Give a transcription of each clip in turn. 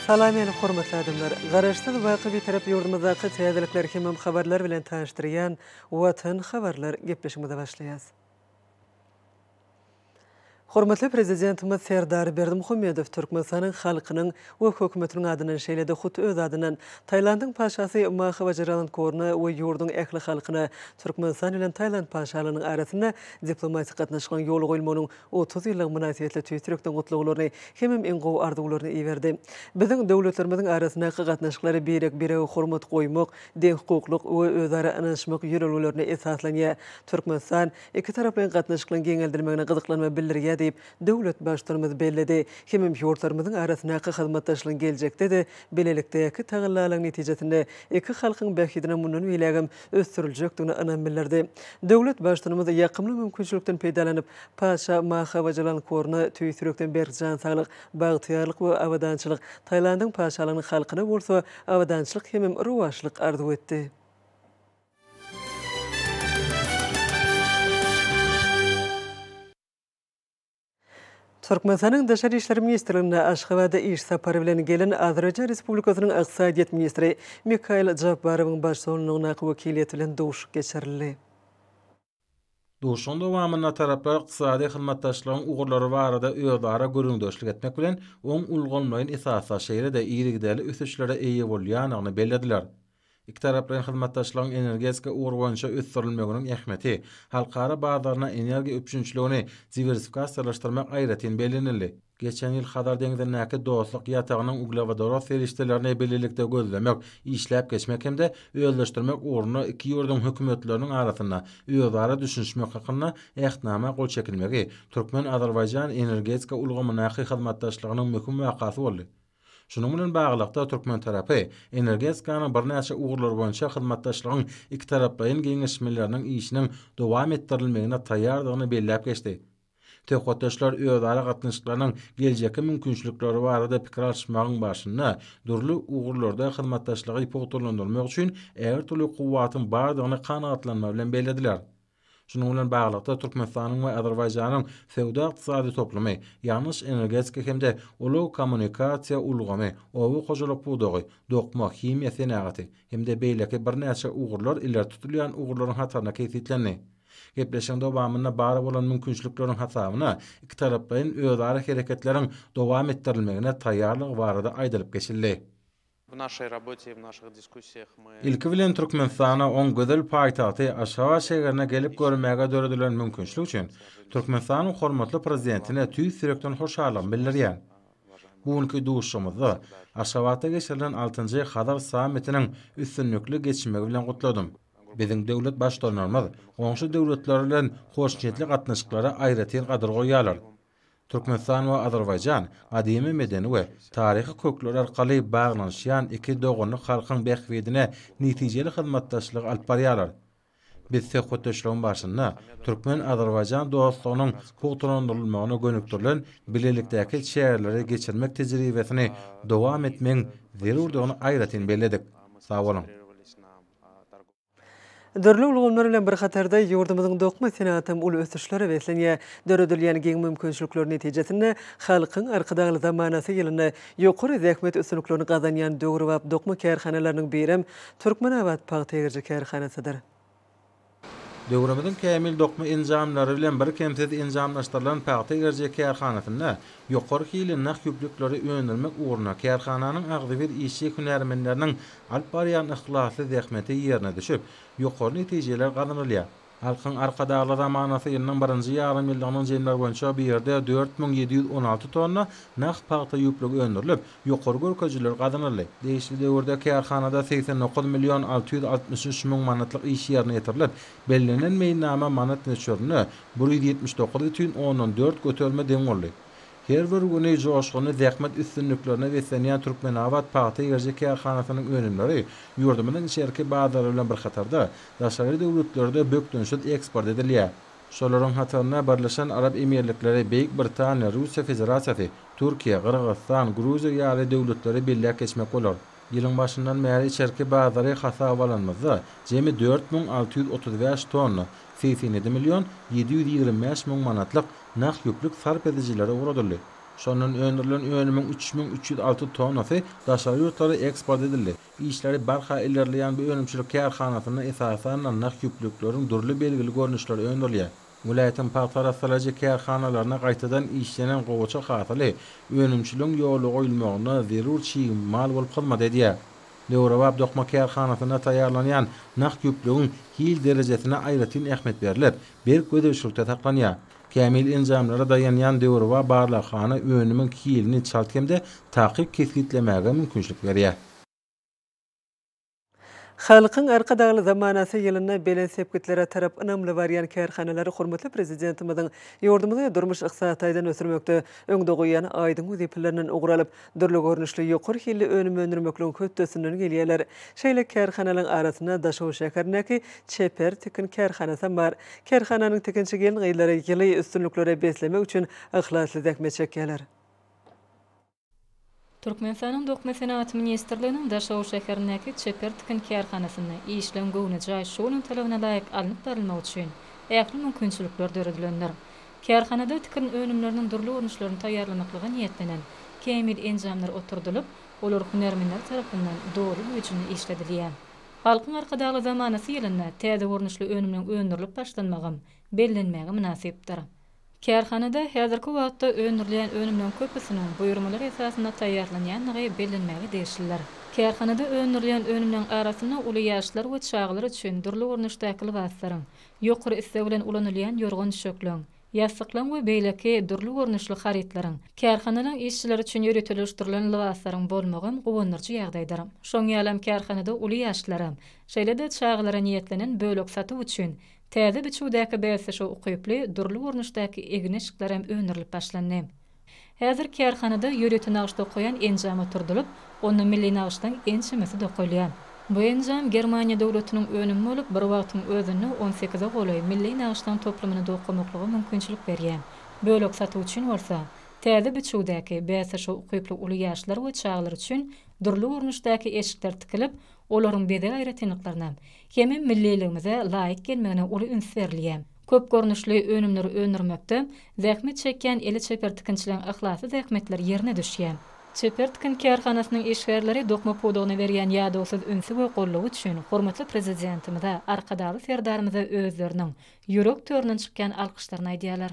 Salam meni hormatly adamlar! Garaşsyz baky Bitarap ýurdumyzdaky täzelikler hemem habarlar bilen tanyşdyrýan Watan habarlar gepleşigimize başlaýas. Hormatly Prezidentimiz Serdar Berdimuhamedow Türkmenistanyň halkynyň we Hökümetiniň adyndan, şeýle-de hut öz adyndan Tailandyň Patyşasy Maha Wajiranlongkorna we ýurduň ähli halkyna Türkmenistan bilen Tailand Patyşalygynyň arasynda diplomatik gatnaşyklaryň ýola goýulmagynyň 30 ýyllygy mynasybetli tüýs ýürekden gutlaglaryny hemem iň gowy arzuwlaryny iberdi. Biziň döwletlerimiziň arasyndaky gatnaşyklar birek-birege hormat goýmak, deňhukuklyk we özara ynanyşmak ýörelgelerine esaslanýar. Türkmenistan ikitaraplaýyn gatnaşyklaryň giňeldilmegine gyzyklanma bildirýär diýip, döwlet Baştutanymyz belledi. Hemem ýurtlarymyzyň arasyndaky hyzmatdaşlygyň geljekde-de bilelikdäki tagallalaryň netijesinde iki halkyň bähbidine mundan beýlägem ösdüriljekdigine ynam bildirdi. Döwlet Baştutanymyz ýakymly mümkinçilikden peýdalanyp, Patyşa Maha Wajilankorna tüýs ýürekden berk jan saglyk, bagtyýarlyk we abadançylyk, Tailandyň Patyşalygynyň halkyna bolsa abadançylyk hemem rowaçlyk arzuw etdi. Türkmenistanyň Daşary işler ministrligine Aşgabada iş sapary bilen gelen Azerbaýjan Respublikasynyň ykdysadyýet ministri Mikail Jabbarowyň baştutanlygyndaky wekiliýet bilen duşuşyk geçirildi. Duşuşygyň dowamynda taraplar ykdysady hyzmatdaşlygyň ugurlary barada özara gürrüňdeşlik etmek bilen, oň ulgamlaýyn esasda, şeýle-de yzygiderli ösüşlere eýe bolýandygyny bellediler. Ikitaraplaýyn hyzmatdaşlygyň energetika ugry boýunça ösdürilmeginiň ähmiýeti, halkara bazaryna energiýa üpjünçiligini diwersifikasiýalaşdyrmak aýratyn bellenildi. Geçen ýyl Hazar deňzindäki Dostluk ýatagynyň uglewodorod serişdelerini bilelikde gözlemek, işläp geçmek hem-de özleşdirmek ugrunda iki ýurduň hökümetleriniň arasynda özara düşünişmek hakynda Ähtnama gol çekilmegi türkmen-azerbaýjan energetika ulgamyndaky hyzmatdaşlygynyň möhüm wakasy boldy. Şunuň bilen baglylykda, türkmen tarapy energetikanyň birnäçe ugurlary boýunça hyzmatdaşlygyň ikitaraplaýyn geňeşmeleriniň işiniň dowam etdirilmegine taýýardygyny belläp geçdi. Söhbetdeşler özara gatnaşyklarynyň geljekki mümkinçilikleri barada pikir alyşmagyň barşynda dürli ugurlarda hyzmatdaşlygy pugtalandyrmak üçin ägirt uly kuwwatyň bardygyny kanagatlanma bilen bellediler. Şunuň bilen baglylykda, Türkmenistanyň we Azerbaýjanyň söwda-ykdysady toplumy, ýangyç-energetika hem-de ulag-kommunikasiýa ulgamy, oba hojalyk pudagy, dokma, himiýa senagaty hem-de beýleki birnäçe ugurlar ileri tutulýan ugurlaryň hatarynda kesgitlendi. Gepleşigiň dowamynda bar bolan mümkinçilikleriň hasabyna ikitaraplaýyn özara hereketleriň dowam etdirilmegine taýýarlygy barada aýdylyp geçildi. Ilki bilen Türkmenistana, oň gözel paýtagty Aşgabat şägerine gelip görmäge döredilen mümkinçilik üçin Türkmenistanyň hormatly Prezidentine tüýs ýürekden hoşallygymy bildirýän. Bu günki duşuşygymyzda Aşgabatda geçirilen altynjy Hazar sammitiniň üstünlikli geçmegi bilen gutladym. Biziň döwlet Baştutanlarymyz goňşy döwletler bilen hoşniýetli gatnaşyklara aýratyn gadyr goýýarlar. Türkmenistan we Azerbaýjan gadymy medeni we taryhy kökler arkaly baglanyşýan iki doganlyk halkyň bähbidine netijeli hyzmatdaşlygy alyp barýarlar. Biz söhbetdeşligiň barşynda türkmen-azerbaýjan dostlugynyň pugtalandyrylmagyna gönükdirilen bilelikdäki çäreleri geçirmek tejribesini dowam etmegiň zerurdygyny aýratyn belledik. Sag boluň! Dürli ulgamlar bilen bir hatarda ýurdumyzyň dokma senagatam uly ösüşlere beslenýär. Döredilýän giň mümkinçilikler netijesinde Halkyň Arkadagly zamanasy ýylynda ýokary zähmet üstünliklerini gazanýan döwrebap dokma kärhanalarynyň birem Türkmenabat pagta egriji kärhanasydyr. Döwrümiziň kämil dokma enjamlary bilen birkemsiz enjamlaşdyrylan pagta egriji kärhanasynda ýokary hilli nah ýüplükleri öndürmek ugrunda kärhananyň agzybir işçi-hünärmenleriniň Alyp barýan yhlasly zähmeti ýerine düşüp, ýokary netijeler gazanylýar. Halkyň Arkadagly zamanasy ýylynyň birinji ýarymýyllygynyň jemleri boýunça bu ýerde 4716 tonna nah pagta ýüplügi öndürilip, ýokary görkezijiler gazanyldy. Degişli döwürde kärhanada 89 million 663 müň manatlyk iş ýerine ýetirilip, bellenen meýilnama manat möçberinde 179 bütin ondan dört göterime deň boldy. Her bir güni joşgunly zähmet üstünliklerine beslenýän Türkmenabat pagta ýeriji kärhanasynyň önümleri ýurdumyzyň içerki bazary bilen bir hatarda, daşary döwletlerde bökdençsiz eksport edilýär. Şolaryň hatarynda Birleşen Arap Emirlikleri, Beýik Britaniýa, Russiýa Federasiýasy, Türkiýe, Gyrgyzystan, Gruziýa ýaly döwletleri belläp geçmek bolar. Ýylyň başyndan bäri içerki bazary hasaba alanymyzda, jemi 4635 tonna, 87 million 725 müň manatlyk nah ýüplük sarp edijilere ugradyldy. Şondan öndürilen önümiň 3306 tonnasy daşary ýurtlara eksport edildi. Işleri barha ilerleýän bu önümçilik kärhanasynda esasan-da nah ýüplükleriň dürli belgili görnüşleri öndürilýär. Welaýatyň pagta arassalaýjy kärhanalarynda gaýtadan işlenen gowaça hasyly önümçiligiň ýola goýulmagynda zerur çig mal bolup hyzmat edýär. Döwrebap dokma kärhanasynda taýýarlanýan nah ýüplügiň hil derejesine aýratyn ähmiýet berlip, berk gözegçilikde saklanýar. Kämil enjamlara daýanýan döwrebap barlaghana önümiň hilini çalt hem-de takyk kesgitlemäge mümkinçilik berýär. Halkyň Arkadagly zamanasy ýylynda belent sepgitlere tarap ynamly barýan kärhanalar hormatly Prezidentimiziň ýurdumyzy durmuş-ykdysady taýdan ösdürmekde öňde goýýan aýdyň wezipelerinden ugur alyp, dürli görnüşli ýokary hilli önüm öndürmekligiň hötdesinden gelýärler. Şeýle kärhanalaryň arasynda Daşoguz şäherindäki Çeper tikin kärhanasam bar. Kärhananyň tikinçi gelin-gyzlary ýyly üstünliklere beslemek üçin yhlasly zähmet çekýärler. Türkmenistanyň Dokma senagaty ministrliginiň Daşoguz şäherindäki Çeper tikin kärhanasynda işleň göwnejaý, şu günüň talabyna laýyk alnyp barylmagy üçin ähli mümkinçilikler döredilendir. Kärhanada tikin önümleriniň dürli görnüşlerini taýýarlamaklyga niýetlenen kämil enjamlar oturdylyp, olar hünärmenler tarapyndan doly güýjünde işledilýär. Halkyň Arkadagly zamanasy ýylynda täze görnüşli önümleň öndürilip başlanmagam bellenmäge mynasypdyr. Kärhanada häzirki wagtda öndürilýän önümleň köpüsiniň buýurmalar esasynda taýýarlanýandygy bellenmäge degişlidir. Kärhanada öndürilýän önümleň arasynda uly ýaşlar we çagalar üçin dürli görnüşdäki lybaslaryň, ýokary isleg bilen ulanylýan ýorgan-düşekleň, ýassyklaryň we beýleki dürli görnüşli harytlaryň, kärhanalaryň işçileri üçin ýöriteleşdirilen lybaslaryň bolmagam guwandyryjy ýagdaýdyr. Şoň ýalam kärhanada uly ýaşlylara, şeýle-de çagalara niýetlenen bölek satuw üçin täze biçüwdäki bäsdeşe ukyply dürli görnüşdäki egin-eşiklerem öndürilip başlandy. Häzir kärhanada ýörite nagyş dokaýan enjam oturdylyp, onda milli nagyşlaryň ençemesi dokalýar. Bu enjam Germaniýa döwletiniň önümi bolup, bir wagtyň özünde on sekize golaý milli nagyşlaryň toplumyny dokamaklyga mümkinçilik berýär. Bölek satuw üçin bolsa, täze biçüwdäki, bäsdeşe ukyply uly ýaşlar we çagalar üçin dürli görnüşdäki eşikler tikilip, olaryň bezeg aýratynlyklaryna hemem milliligimize laýyk gelmegine uly üns berilýär. Köp görnüşli önümleri öndürmekde zähmet çekýän eli çeper tikinçileriň yhlasly zähmetleri ýerine düşýär. Çeper tikin kärhanasynyň işgärleri dokma pudagyna berýän ýadawsyz ünsi we goldawy üçin hormatly Prezidentimize, Arkadagly Serdarymyza özleriniň ýürek töründen çykýan alkyşlaryny aýdýarlar.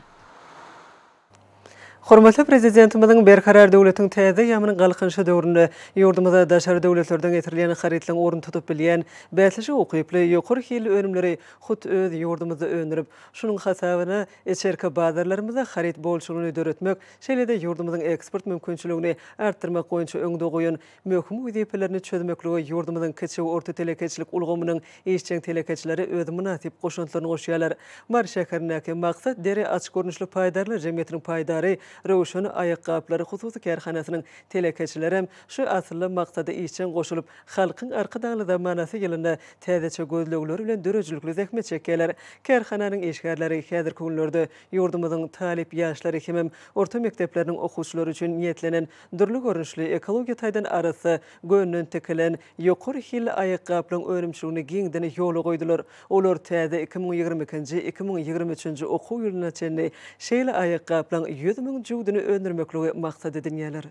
Hormatly Prezidentimiziň Berkarar döwletiň täze eýýamynyň Galkynyşy döwründe ýurdumyza daşary döwletlerden getirilýän harytlaryň ornuny tutup bilýän, bäsleşige ukyply, ýokary hilli önümleri hut öz ýurdumyzda öndürip, şunuň hasabyna içerki bazarlarymyzda haryt bolçulygyny döretmek, şeýle-de ýurdumyzyň eksport mümkinçiligini artdyrmak boýunça öňde goýan möhüm wezipelerini çözmeklige ýurdumyzyň kiçi we orta telekeçilik ulgamynyň işjeň telekeçileri öz mynasyp goşantlaryny goşýarlar. Mary şäherindäki Maksat deri açyk görnüşli paýdarlar jemgyýetiniň paýdary Röwşen aýakgaplary hususy kärhanasynyň telekeçilerem şu asylly maksada işjeň goşulyp, Halkyň Arkadagly zamanasy ýylynda täzeçe gözlegler bilen döredijilikli zähmet çekýärler. Kärhananyň işgärleri häzirki günlerde ýurdumyzyň talyp ýaşlary hemem orta mekdepleriniň okuwçylary üçin niýetlenen Dürli görnüşli, ekologiýa taýdan arassa, gönden tikilen, ýokary hilli aýakgaplaryň önümçiligini giňden ýola goýdular. Olar täze 2022-nji, 2023-nji okuw ýylyna çenli şeýle aýakgaplaryň 100 jübüdini öndürmekligi maksat edinýärler.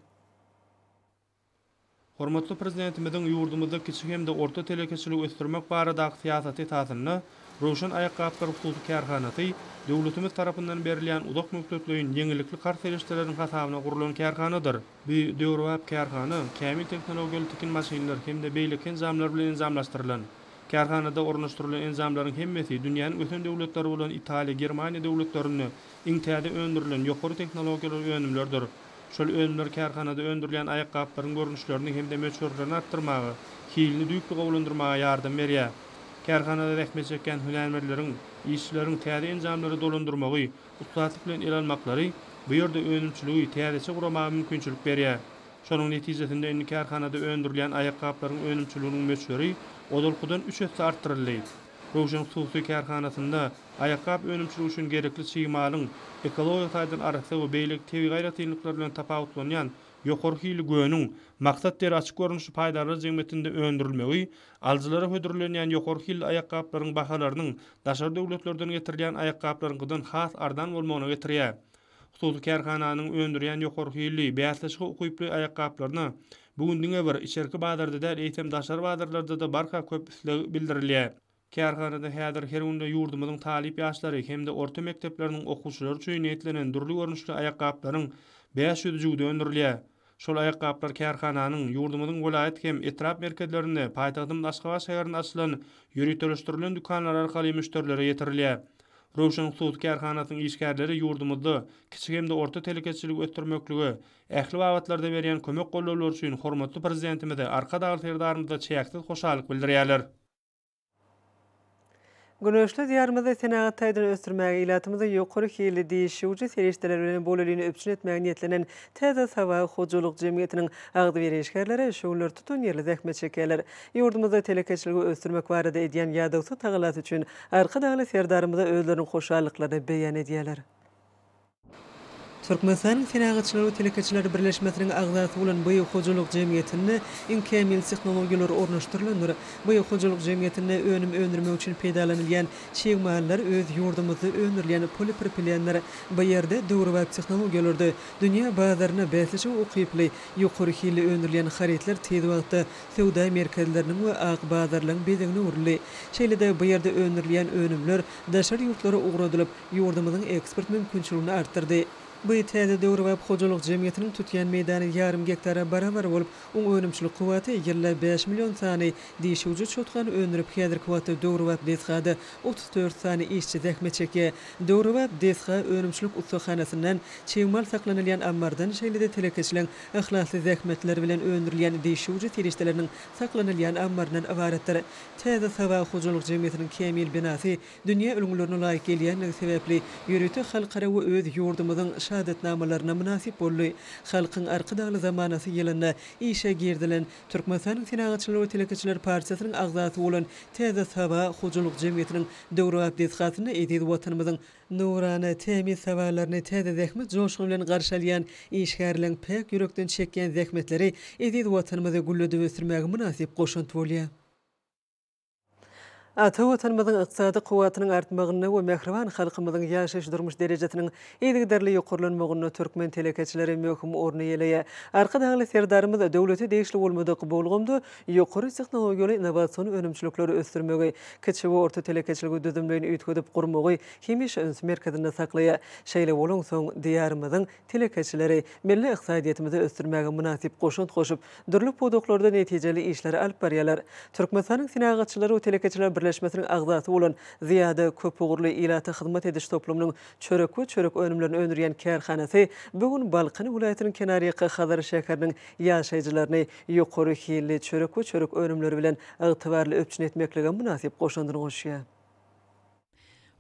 Hormatly Prezidentimiziň ýurdumyzda kiçi hem-de orta telekeçiligi ösdürmek baradaky syýasaty esasynda Röwşen aýakgaplar hususy kärhanasy döwletimiz tarapyndan berilýän uzak möhletleýin ýeňillikli karz serişdeleriniň hasabyna gurlan kärhanadyr. Bu döwrebap kärhana kämil tehnologiýaly tikin maşynlar hem-de beýleki enjamlar bilen enjamlaşdyrylan. Kärhanada ornaşdyrylan enjamlaryň hemmesi dünýäniň ösen döwletleri bolan Italiýa, Germaniýa döwletlerinde iň täze öndürilen ýokary tehnologiýaly önümlerdir. Şol önümler kärhanada öndürilýän aýakgaplaryň görnüşlerini hem-de möçberlerini artdyrmaga, hilini düýpli gowulandyrmaga ýardam berýär. Kärhanada zähmet çekýän hünärmenleriň, işçileriň täze enjamlary dolandyrmagy ussatlyk bilen ele almaklary bu ýerde önümçiligi täzeçe guramaga mümkinçilik berýär. Şonuň netijesinde indi kärhanada öndürilýän aýakgaplaryň önümçiliginiň möçberi ozalkydan üç esse artdyryldy. Röwşen hususy kärhanasynda aýakgap önümçiligi üçin gerekli çig malyň ekologiýa taýdan arassa we beýleki tebigy aýratynlyklary bilen tapawutlanýan ýokary hilli göniň Maksat deri açyk görnüşli paýdarlar jemgyýetinde öndürilmegi alyjylara hödürlenýän ýokary hilli aýakgaplaryň bahalarynyň daşary döwletlerden getirilýän aýakgaplaryňkydan has arzan bolmagyna getirýär. Hususy kärhananyň öndürýän ýokary hilli, bäsleşige ukyply aýakgaplaryna bu gün diňe bir içerki bazarda däl, eýsem daşary bazarlarda-da barha köp isleg bildirilýär. Kärhanada häzir her günde ýurdumyzyň talyp ýaşlary hem-de orta mekdepleriniň okuwçylary üçin niýetlenen dürli görnüşli aýakgaplaryň 500 jüwdi öndürilýär. Şol aýakgaplar kärhananyň ýurdumyzyň welaýat hem etrap merkezlerinde, paýtagtymyz Aşgabat şäherinde açylan ýöriteleşdirilen dükanlar arkaly müşderilere ýetirilýär. Röwşen hususy kärhanasynyň işgärleri ýurdumyzda kiçi hem-de orta telekeçiligi ösdürmeklige ähli babatlarda berýän kömek-goldawlary üçin hormatly Prezidentimize, Arkadagly Serdarymyza çäksiz hoşallyk bildirýärler. Güneşli Diýarymyzy senagat taýdan ösdürmäge, ilatymyzy ýokary hilli diş ýuwujy serişdeler bilen bolelin üpjün etmäge niýetlenen Täze Saba hojalyk jemgyýetiniň agzybir işgärleri şu günler tutanýerli zähmet çekýärler. Ýurdumyzda telekeçiligi ösdürmek barada edýän ýadawsyz tagallasy üçin Arkadagly Serdarymyza özleriniň hoşallyklaryny beýan edýärler. Türkmenistanyň Senagatçylar we telekeçiler birleşmesiniň agzasy bolan bu hojalyk jemgyýetinde iň kämil tehnologiýalar ornaşdyrylandyr. Bu hojalyk jemgyýetinde önüm öndürmek üçin peýdalanylýan çig mallar öz ýurdumyzda öndürilýän polipropilendir. Bu ýerde döwrebap tehnologiýalarda dünýä bazaryna bäsleşige ukyply, ýokary hilli öndürilýän harytlar tiz wagtda söwda merkezleriniň we ak bazarlaryň bezegine öwrüldi. Şeýle-de bu ýerde öndürilýän önümler daşary ýurtlara ugradylyp, ýurdumyzyň eksport mümkinçiligini artdyrdy. Bu täze döwrebap hojalyk jemgyýetiniň tutýan meýdany ýarym gektara barabar bolup, oň önümçilik kuwwaty ýylda 5 million sany dişewje çotgany öndürip, häzirki wagtda döwrebap desgada 34 sany işçi zähmet çekýär. Döwrebap desga önümçilik ussahanasyndan, çig mal saklanylýan ammardan, şeýle-de telekeçileň yhlasly zähmetleri bilen öndürilýän dişewje serişdeleriniň saklanylýan ammaryndan ybaratdyr. Täze Saba hojalyk jemgyýetiniň kämil binasy dünýä ülňülerine laýyk gelýänligi sebäpli ýörite halkara we öz ýurdumyzyň şahadatnamalaryna mynasyp boldy. Halkyň Arkadagly zamanasy ýylynda işe girizilen Türkmenistanyň Senagatçylar we telekeçiler partiýasynyň agzasy bolan Täze Saba hojalyk jemgyýetiniň döwrebap desgasynda eziz Watanymyzyň nurana, tämiz sabalaryny täze zähmet joşguny bilen garşy alýan işgärleň päk ýürekden çekýän zähmetleri eziz Watanymyzy gülledip ösdürmäge mynasyp goşant bolýar. Ata Watanymyzyň ykdysady kuwwatynyň artmagynda we mähriban halkymyzyň ýaşaýyş-durmuş derejesiniň yzygiderli ýokarlanmagynda türkmen telekeçileri möhüm orny eýeleýär. Arkadagly Serdarymyz döwlete degişli bolmadyk bu ulgamda ýokary tehnologiýaly innowasion önümçilikleri ösdürmegi, kiçi we orta telekeçiligi düzümleýin üýtgedip gurmagy hemişe üns merkezinde saklaýar. Şeýle bolansoň, Diýarymyzyň Telekeçileri milli ykdysadyýetimizi ösdürmäge mynasyp goşant goşup, dürli pudaklarda netijeli işleri alyp barýarlar. Türkmenistanyň Senagatçylar we telekeçiler birleşmesiniň agzasy bolan Zyýada köpugurly ilata hyzmat ediş toplumynyň çörek we çörek önümlerini öndürýän kärhanasy bu gün Balkan welaýatynyň kenarýaka Hazar şäheriniň ýaşaýjylaryny ýokary hilli çörek we çörek önümleri bilen ygtybarly üpjün etmeklige mynasyp goşandyny goşýar.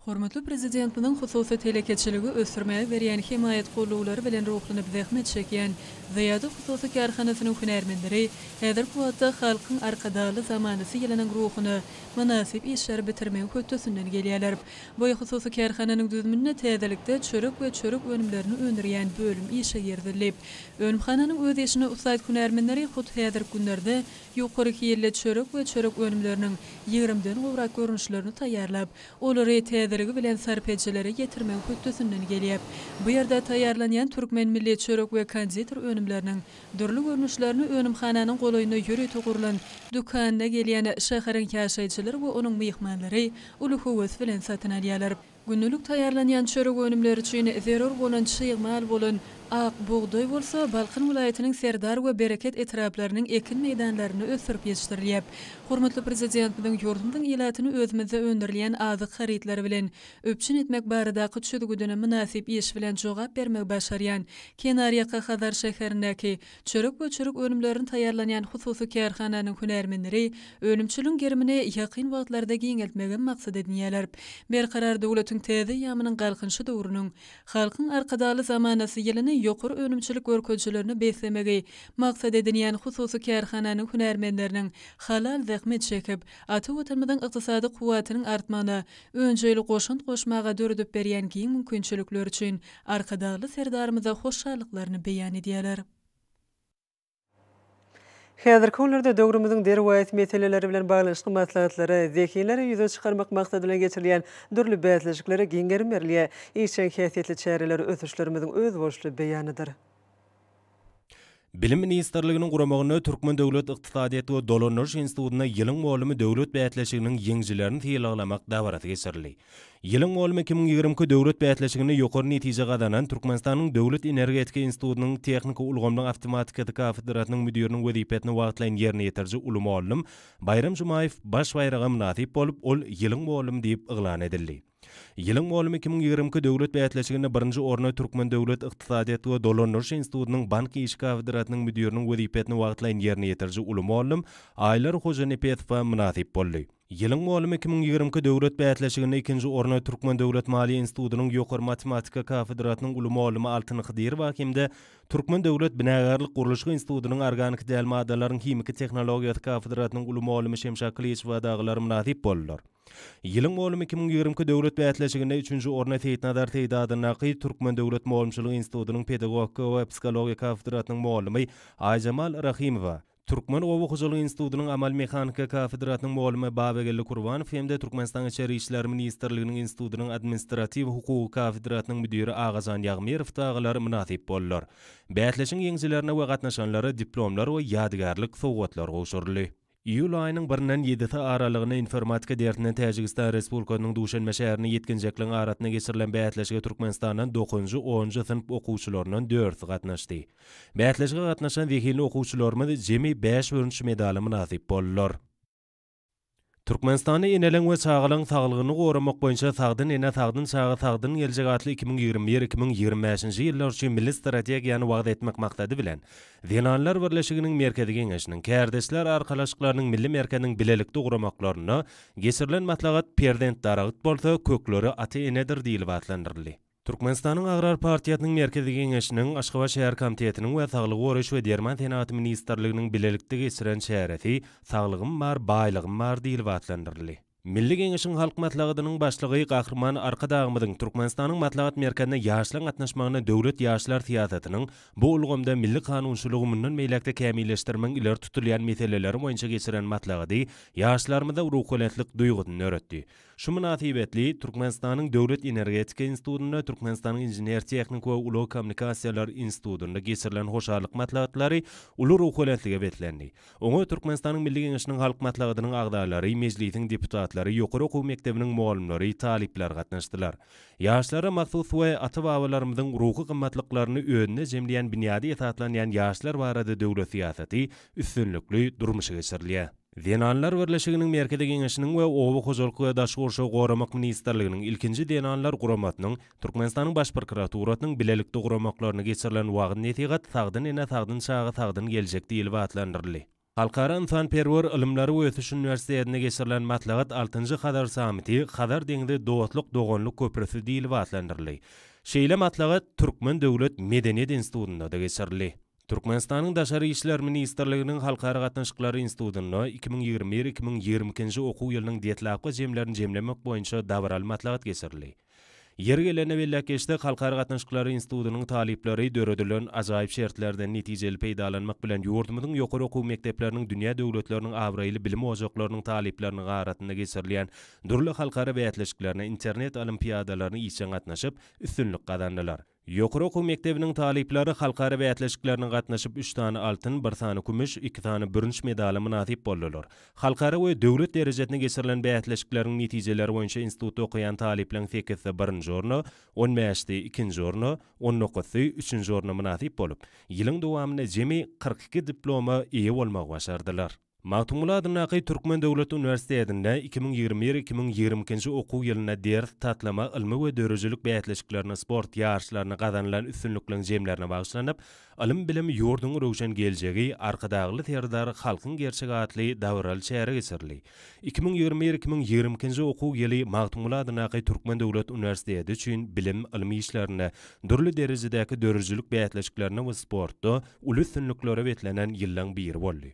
Hormatly Prezidentimiziň hususy telekeçiligi ösdürmäge berýän hemaýat-gollawlary bilen ruhlanyp zähmet çekýän Zyýada hususy kärhanasynyň hünärmenleri häzirki wagtda Halkyň Arkadagly zamanasy ýylynyň ruhuna mynasyp işleri bitirmegiň hötdesinden gelýärler. Bu hususy kärhananyň düzüminde täzelikde çörek we çörek önümlerini öndürýän bölüm işe girizildi. Önümhananyň öz işine ussat hünärmenleri hut häzirki günlerde Ýokary hilli çörek we çörek önümleriniň ýigrimden gowrak görnüşlerini taýýarlap, olary täzeligi bilen sarp edijilere ýetirmegiň hötdesinden gelýär. Bu ýerde taýýarlanýan türkmen milli çörek we konditer önümleriniň dürli görnüşlerini önümhananyň golaýynda ýörite gurlan dükanyna gelýän şäheriň ýaşaýjylary we onuň myhmanlary uly höwes bilen satyn alýarlar. Gündelik taýýarlanýan çörek önümleri üçin zerur bolan çig mal bolan ak bugdaý bolsa Balkan welaýatynyň Serdar we Bereket etraplarynyň ekin meýdanlarynda ösdürip ýetişdirilýär. Hormatly Prezidentimiziň ýurdumyzyň ilatyny özümizde öndürilýän azyk harytlary bilen üpjün etmek baradaky çözgüdine mynasyp iş bilen jogap bermegi başarýan kenarýaka Hazar şäherindäki Çörek we çörek önümlerini taýýarlanýan hususy kärhananyň hünärmenleri önümçiligiň gerimini ýakyn wagtlarda giňeltmegi maksat edinýärler. Berkarar döwletiň täze eýýamynyň Galkynyşy döwrüniň Halkyň Arkadagly zamanasy ýylyny ýokary önümçilik görkezijilerine beslemegi maksat edinýän hususy kärhananyň hünärmenleriniň halal zähmet çekip, ata Watanymyzyň ykdysady kuwwatynyň artmagyna önjeýli goşant goşmaga döredip berýän giň mümkinçilikleri üçin Arkadagly Serdarymyza hoşallyklaryny beýan edýärler. Häzirki günlerde döwrümiziň derwaýys meseleleri bilen baglanyşykly maslahatlara, zehinleri ýüze çykarmak maksady bilen geçirilýän dürli bäsleşiklere giň gerim berilýär. Işjeň häsiýetli çäreler ösüşlerimiziň özboluşly beýanydyr. Bilim ministrliginiň guramagynda Türkmen döwlet ykdysadyýet we dolandyryş institutynda Ýylyň mugallymy döwlet bäsleşiginiň ýeňijilerini sylaglamak dabarasy geçirildi. Ýylyň mugallymy 2022 döwlet bäsleşiginde ýokary netije gazanan Türkmenistanyň Döwlet energetika institutynyň Tehniki ulgamlaryň awtomatikasy kafedrasynyň müdiriniň wezipesini wagtlaýyn ýerine ýetiriji uly mugallym Baýram Jumaýew baş baýraga mynasyp bolup, ol Ýylyň mugallymy diýip yglan edildi. Ýylyň mugallymy 2022 döwlet bäsleşiginde birinji orna Türkmen döwlet ykdysadyýet we dolandyryş institutynyň bank işi kafedrasynyň müdiriniň wezipesini wagtlaýyn ýerine ýetiriji uly mugallym Aýlar Hojanepesowa mynasyp boldy. Ýylyň mugallymy 2022 döwlet bäsleşiginde ikinji orna Türkmen döwlet maliýe institutynyň ýokary matematika kafedrasynyň uly mugallymy Altyn Hydyrowa hem-de Türkmen döwlet binagärlik-gurluşyk institutynyň organiki däl maddalaryň himiki tehnologiýasy kafedrasynyň uly mugallymy Şemşa Kylyçowa dagylar mynasyp boldular. Ýylyň mugallymy 2022 döwlet bäsleşiginde üçünji orna Seýitnazar Seýdi adyndaky Türkmen döwlet mugallymçylyk institutynyň pedagogika we psihologiýa kafedrasynyň mugallymy Aýjemal Rahymowa, Türkmen oba hojalyk institutynyň amal mehanika kafedrasynyň mugallymy Babageldi Kurbanow hem-de Türkmenistanyň Içeri işler ministrliginiň institutynyň administratiw hukugy kafedrasynyň müdiri Agajan Ýagmyrow dagylar mynasyp boldular. Bäsleşigiň ýeňijilerine we gatnaşanlara diplomlar we ýadygärlik sowgatlar gowşuryldy. Iýul aýynyň birinden ýedisi aralygynda informatika dersinden Täjigistan Respublikasynyň Duşenbe şäherinde ýetginjekligiň arasynda geçirilen bäsleşige Türkmenistandan dokuzynjy, onunjy synp okuwçylaryndan dördüsi gatnaşdy. Bäsleşige gatnaşan zehinli okuwçylarymyz jemi bäş bürünç medala mynasyp boldular. Türkmenistanda eneleň we çagalaň saglygyny goramak boýunça Sagdyn ene, sagdyn çaga, sagdyn geljek atly 2021, 2025-nji ýyllar üçin milli strategiýany wagyz etmek maksady bilen, Zenanlar birleşiginiň Merkezi Geňeşiniň, Kärdeşler arkalaşyklarynyň Milli merkeziniň bilelikde guramaklarynda geçirilen maslahat Perzent daragt bolsa, kökleri ata-enedir diýlip atlandyryldy. Türkmenistanyň Agrar partiýasynyň Merkezi Geňeşiniň Aşgabat şäher komitetiniň we Saglygy goraýyş we derman senagaty ministrliginiň bilelikde geçiren çäresi Saglygym bar, baýlygym bar diýlip atlandyryldy. Milli Geňeşiň Halk Maslahatynyň Başlygy Gahryman Arkadagymyzyň Türkmenistanyň Maslahat merkezine ýaşlaryň gatnaşmagynda döwlet ýaşlar syýasatynyň bu ulgamda milli kanunçylygy mundan beýläk-de kämilleşdirmegiň ileri tutulýan meseleleri boýunça geçiren maslahaty ýaşlarymyzda ruhubelentlik duýgusyny döretdi. Şu mynasybetli, Türkmenistanyň Döwlet energetika institutynda, Türkmenistanyň Inžener-tehniki we ulag kommunikasiýalar institutynda geçirilen hoşallyk maslahatlary uly ruhubelentlige beslendi. Oňa Türkmenistanyň Milli Geňeşiniň Halk Maslahatynyň agzalary, Mejlisiň deputatlary, ýokary okuw mekdebiniň mugallymlary, talyplar gatnaşdylar. Ýaşlara mahsus we ata-babalarymyzyň ruhy gymmatlyklaryny özünde jemleýän binýady esaslanýan ýaşlar barada döwlet syýasaty üstünlikli durmuşa geçirilýär. Zenanlar birleşiginiň Merkezi Geňeşiniň we Oba hojalyk we daşky gurşawy goramak ministrliginiň Ilkinji zenanlar guramasynyň Türkmenistanyň Baş prokuraturasynyň bilelikde guramaklarynda geçirilen wagyz-nesihat Sagdyn ene, sagdyn çaga, sagdyn geljek diýlip atlandyryldy. Halkara ynsanperwer ylymlary we ösüş uniwersitetinde geçirilen maslahat Altynjy Hazar sammiti, Hazar deňzi dostluk, doganlyk köprüsi diýlip atlandyryldy. Şeýle maslahat Türkmen döwlet medeniýet institutynda-da geçirildi. Türkmenistanyň Daşary işler ministrliginiň Halkara gatnaşyklary institutynda 2021, 2022-nji okuw ýylynyň deslapky jemlerini jemlemek boýunça dabaraly maslahat geçirildi. Ýeri gelende belläp geçsek, Halkara gatnaşyklary institutynyň talyplary döredilen ajaýyp şertlerden netijeli peýdalanmak bilen ýurdumyzyň ýokary okuw mekdepleriniň dünýä döwletleriniň abraýly bilim ojaklarynyň talyplarynyň arasynda geçirilýän dürli halkara bäsleşiklerine, internet olimpiadalaryna işjeň gatnaşyp, üstünlik gazandylar. Ýokary okuw mekdebiniň talyplary halkara bäsleşiklerine gatnaşyp, üç sany altyn, bir sany kümüş, iki sany bürünç medala mynasyp boldular. Halkara we döwlet derejesinde geçirilen bäsleşikleriň netijeleri boýunça institutda okaýan talyplaryň sekizisi birinji orna, on bäşisi ikinji orna, on dokuzysy üçünji orna mynasyp bolup, ýylyň dowamynda jemi 42 diploma eýe bolmagy başardylar. Magtymguly adyndaky Türkmen döwlet uniwersitetinde 2021, 2022-nji okuw ýylynda ders, taslama, ylmy we döredijilik bäsleşiklerinde, sport ýaryşlarynda gazanylan üstünlikleriň jemlerine bagyşlanyp, Ylym-bilim, ýurduň röwşen geljegi, Arkadagly Serdar, halkyň gerçegi atly dabaraly çäre geçirildi. 2021, 2022-nji okuw ýyly Magtymguly adyndaky Türkmen döwlet uniwersiteti üçin bilim, ylym işlerinde, dürli derejedäki döredijilik bäsleşiklerinde we sportda uly üstünliklere beslenen ýyllaň biri boldy.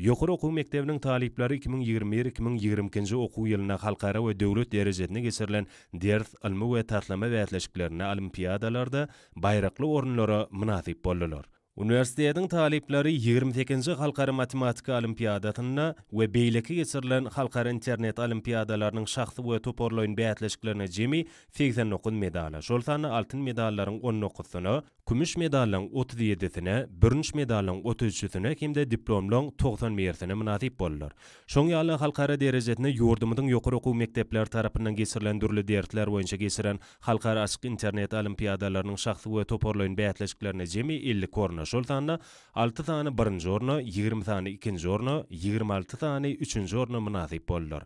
Ýokary okuw mekdebiniň talyplary 2021, 2022-nji okuw ýylynda halkara we döwlet derejesinde geçirilen ders, ylmy we taslama bäsleşiklerinde, olimpiadalarda baýrakly orunlara mynasyp boldular. Uniwersitetiň talyplary 28-nji Halkara matematika olimpiadasynda we beýleki geçirilen halkara internet olimpiadalarynyň şahsy we toparlaýyn bäsleşiklerinde jemi 89 medala, şol sanda altyn medallaryň on dokuzsyna, kümüş medallaryň 37-sine, bürünç medallaryň 33-sine hem-de diplomlaryň togsan birisine mynasyp boldular. Şoň ýaly halkara derejesinde ýurdumyzyň ýokary okuw mekdepleri tarapyndan geçirilen dürli dersler boýunça geçiren Halkara açyk internet olimpiadalarynyň şahsy we toparlaýyn bäsleşiklerinde jemi 52 orna, şol sanda alty sany birinji orna, 20 sany ikinji orna, 26 sany üçünji orna mynasyp boldular.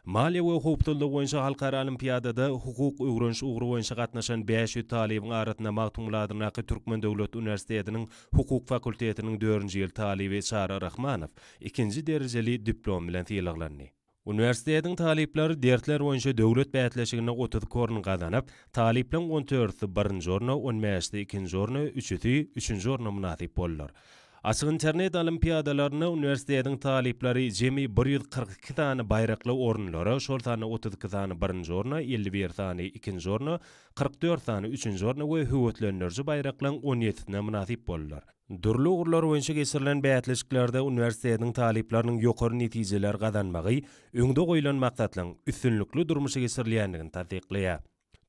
Maliýe we howpsuzlygy boýunça halkara olimpiadada hukuk öwreniş ugry boýunça gatnaşan 500 talybyň arasynda Magtymguly adyndaky Türkmen döwlet uniwersitetiniň hukuk fakultetiniň dördünji ýyl talyby Çary Rahmanow ikinji derejeli diplom bilen sylaglandy. Uniwersitetiň talyplary dersler boýunça döwlet bäsleşiginde 32 orun gazanyp, talyplaryň on dördüsi birinji orna, on bäşisi ikinji orna, üçüsi üçünji orna mynasyp boldular. Açyk internet olimpiadalarynda uniwersitetiň talyplary jemi bir 142 sany baýrakly orunlara, şol sanda 32 sany birinji orna, 51 sany ikinji orna, 44 sany üçünji orna we höweslendiriji baýraklaryň on ýedisine mynasyp boldular. Dürli ugurlar boýunça geçirilen bäsleşiklerde uniwersitetiň talyplarynyň ýokary netijeler gazanmagy öňde goýlan maksatlaryň üstünlikli durmuşa geçirilýändigini tassyklaýar.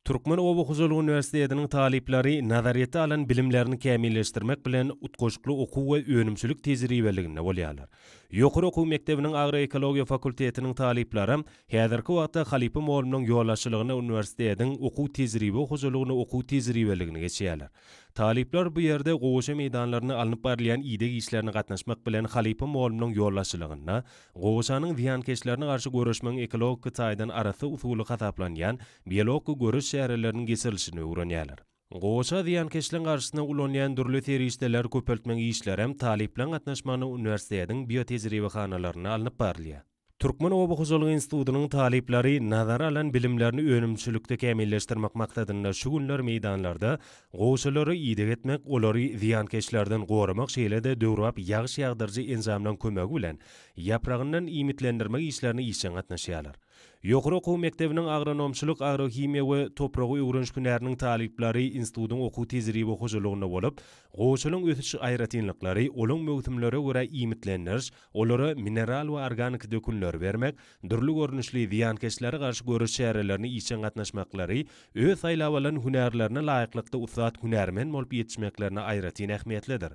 Türkmen oba hojalyk uniwersitetiniň talyplary nazaryýetde alan bilimlerini kämilleşdirmek bilen utgaşykly okuw we önümçilik tejribeliginde bolýarlar. Ýokary okuw mekdebiniň agroekologiýa fakultetiniň talyplary häzirki wagtda halypa mugallymlaryň ýolbaşçylygynda uniwersitetiň okuw-tejribe hojalygynda okuw tejribeligini geçýärler. Talyplar bu ýerde gowaça meýdanlarynda alnyp barylýan ideg işlerine gatnaşmak bilen halypa mugallymlaryň ýolbaşçylygynda gowaçanyň zyýankeşlerine garşy göreşmegiň ekologiki taýdan arassa usuly hasaplanýan biologiki göreş çäreleriniň geçirilişini öwrenýärler. Gowaça zyýankeşligiň garşysyna ulanylýan dürli serişdeleri köpeltmegiň işlerem talyplaryň gatnaşmagynda uniwersitetiň biotejribehanalarynda alnyp barylýar. Türkmen oba hojalyk institutynyň talyplary nazara alan bilimlerini önümçilikde kämilleşdirmek maksadynda şu günler meýdanlarda gowaçalara ideg etmek, olary zyýankeşlerden goramak şeýle-de döwrebap ýagyş ýagdyryjy enjamlaryň kömegi bilen ýapragyndan iýmitlendirmek işlerine işjeň gatnaşýarlar. Ýokary okuw mekdebiniň agronomçylyk, agrohimiýa we topragy öwreniş hünäriniň talyplary institutyň okuw-tejribe hojalygynda bolup, gowaçalaryň ösüş aýratynlyklary, olaryň möwsümlere görä iýmitlendiriş, olara mineral we organiki dökünleri bermek, dürli görnüşli zyýankeşlere garşy göreş çärelerine işjeň gatnaşmaklary öz saýlap alan hünärlerine laýyklykda ussat hünärmen bolup ýetişmeklerine aýratyn ähmiýetlidir.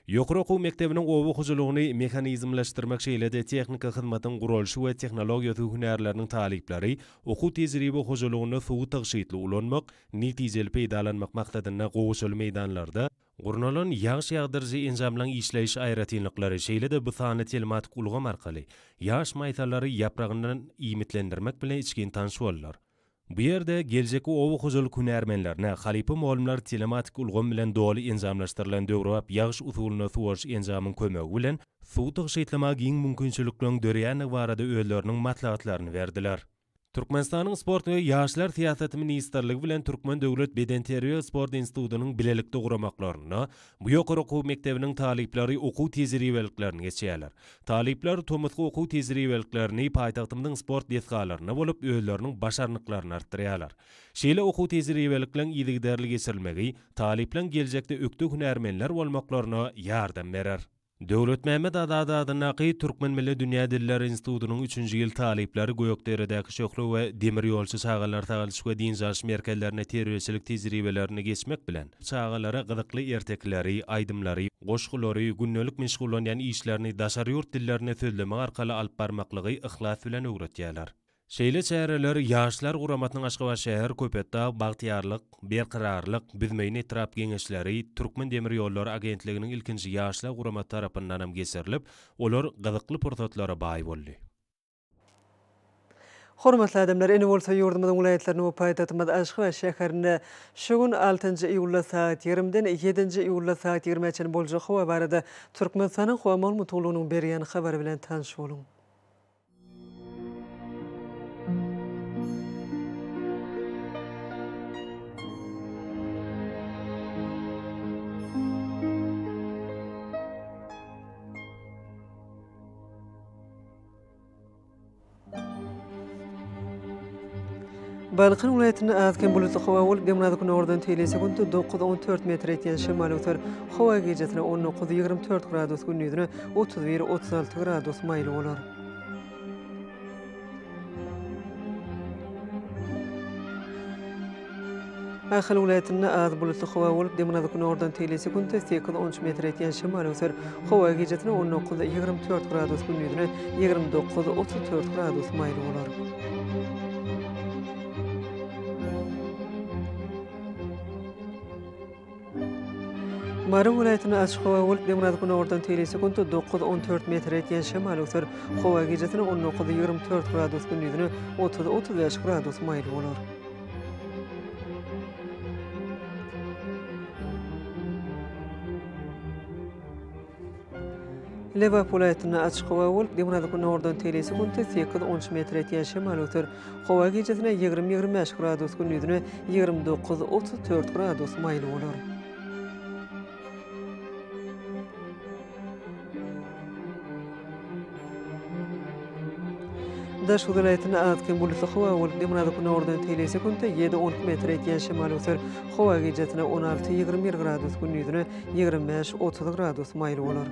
Ýokary okuw mekdebiniň oba hojalygyny mehanizmleşdirmek şeýle-de tehnika hyzmatyň guralyşy we tehnologiýasy hünärleriniň talyplary okuw-tejribe hojalygynda suwy tygşytly ulanmak, netijeli peýdalanmak maksadynda gowaçaly meýdanlarda gurnalan ýagyş ýagdyryjy enjamlaryň işleýiş aýratynlyklary şeýle-de bu sanly telematik ulgam arkaly ýaş maýsalary ýapragyndan iýmitlendirmek bilen içgin tanyş boldular. Bu ýerde geljekki oba hojalyk hünärmenlerine halypa mugallymlar telematik ulgam bilen doly enjamlaşdyrylan döwrebap ýagyş usulynda suwaryş enjamyň kömegi bilen suw tygşytlamaga giň mümkinçilikleriň döreýändigi barada özleriniň maslahatlaryny berdiler. Türkmenistanyň Sport we ýaşlar syýasaty ministrligi bilen Türkmen döwlet bedenterbiýe we sport institutynyň bilelikde guramaklarynda bu ýokary okuw mekdebiniň talyplary okuw tejribeliklerini geçýärler. Talyplar tomusky okuw tejribeliklerini paýtagtymyzyň sport desgalarynda bolup, özleriniň başarnyklaryny artdyrýarlar. Şeýle okuw tejribelikleň yzygiderli geçirilmegi talyplaryň geljekde ökde hünärmenler bolmaklaryna ýardam berer. Döwletmämmet Azady adyndaky Türkmen milli dünýä dilleri institutynyň üçünji ýyl talyplary Gökderedäki Şöhle we Demir ýolçy çagalar sagaldyş we dynç alyş merkezlerinde terbiýeçilik tejribelerini geçmek bilen, çagalara gyzykly ertekileri, aýdymlary, goşgulary, gündelik meşgullanýan işlerini daşary ýurt dillerinde sözlemek arkaly alyp barmaklygy yhlas bilen öwretýärler. Şeýle çäreler Ýaşlar guramasynyň Aşgabat şäher, Köpetdag, Bagtyýarlyk, Berkararlyk, Büzmeýin etrap Geňeşleri, Türkmendemirýollary agentliginiň ilkinji Ýaşlar guramasy tarapyndanam geçirilip, olar gyzykly pursatlara baý boldy. Hormatly adamlar, indi bolsa ýurdumyzyň welaýatlarynda we paýtagtymyz Aşgabat şäherinde şu gün altynjy iýulda sagat ýigrimiden ýedinji iýulda sagat ýigrimä çenli boljak howa barada Türkmenistanyň Howa maglumat gullugynyň berýän habary bilen tanyş boluň. Balkan welaýatynda az-kem bulutly howa bolup, demirgazyk-günordan teýli sekuntda dokuz, 14 metr ýetýän şemal öwser. Howa gijesine 19, 24 gradus, gündizine 31, 36 gradus maýyl bolar. Ahal welaýatynda az bulutly howa bolup, demirgazyk-günordan teýli sekuntda sekiz, on üç metr ýetýän şemal öwser. Howa gijesine 19, 24 gradus, gündizine 29, 34 gradus maýyl bolar. Mary welaýatynda açyk howa bolup, demirgazyk-günordan teýli sekuntda dokuz, 14 metr ýetýän şemal öwser. Howa gijesine 19, 24 gradus, gündizine 30, 35 gradus maýyl bolar. Lebap welaýatynda açyk howa bolup, demirgazyk-günordan teýli sekuntda sekiz, on üç metr ýetýän şemal öwser. Howa gijesine 20, 25 gradus, gündizine 29, 34 gradus maýyl bolar. Daşoguz welaýatynda az-kem bulutly howa bolup, demirgazyk-günordan teýli sekuntda ýedi, 12 metr ýetýän şemal öwser. Howa gijesine 16, 21 gradus, gündizine 25, 30 gradus maýyl bolar.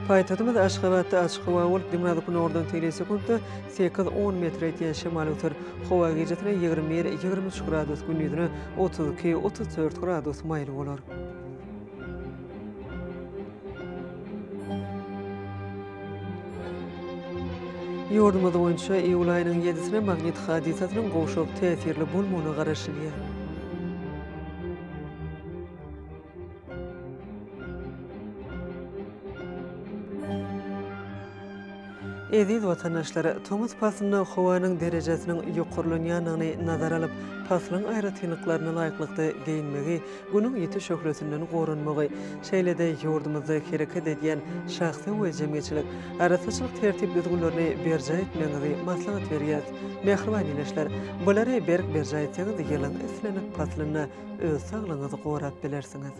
Paýtagtymyz Aşgabatda açyk howa bolup, demirgazyk-günordan teýli sekuntda sekiz, on metre ýetýän şemal öwser. Howa gijesine 21, 23 gradus, gündizine 32, 34 gradus maýyl bolar. Ýurdumyz boýunça iýul aýynyň ýedisine magnit hadysasynyň gowşak täsirli bolmagyna garaşylýar. Eziz watandaşlar, tomus paslynda howanyň derejesiniň ýokarlanýandygyny nazara alyp, paslyň aýratynlyklaryna laýyklykda geýinmegi, Günüň ýiti şöhlesinden goranmagy, şeýle-de ýurdumyzda hereket edýän şahsy we jemgyýetçilik arassaçylyk tertip-düzgünlerini berjaý etmegiňizi maslahat berýäris. Mähriban ildeşler, bulary berk berjaý etseňiz, ýylyň islendik paslynda öz saglygyňyzy gorap bilersiňiz.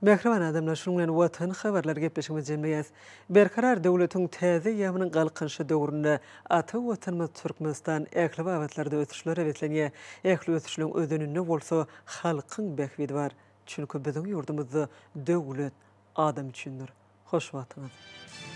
Mähriban adamlar, şunuň bilen Watan habarlary gepleşigimizi jemleýäs. Berkarar döwletiň täze eýýamynyň Galkynyşy döwründe ata Watanymyz Türkmenistan ähli babatlarda ösüşlere beslenýär. Ähli ösüşleň özeninde bolsa halkyň bähbidi bar. Çünki biziň ýurdumyzda döwlet adam üçindir. Hoş wagtyňyz!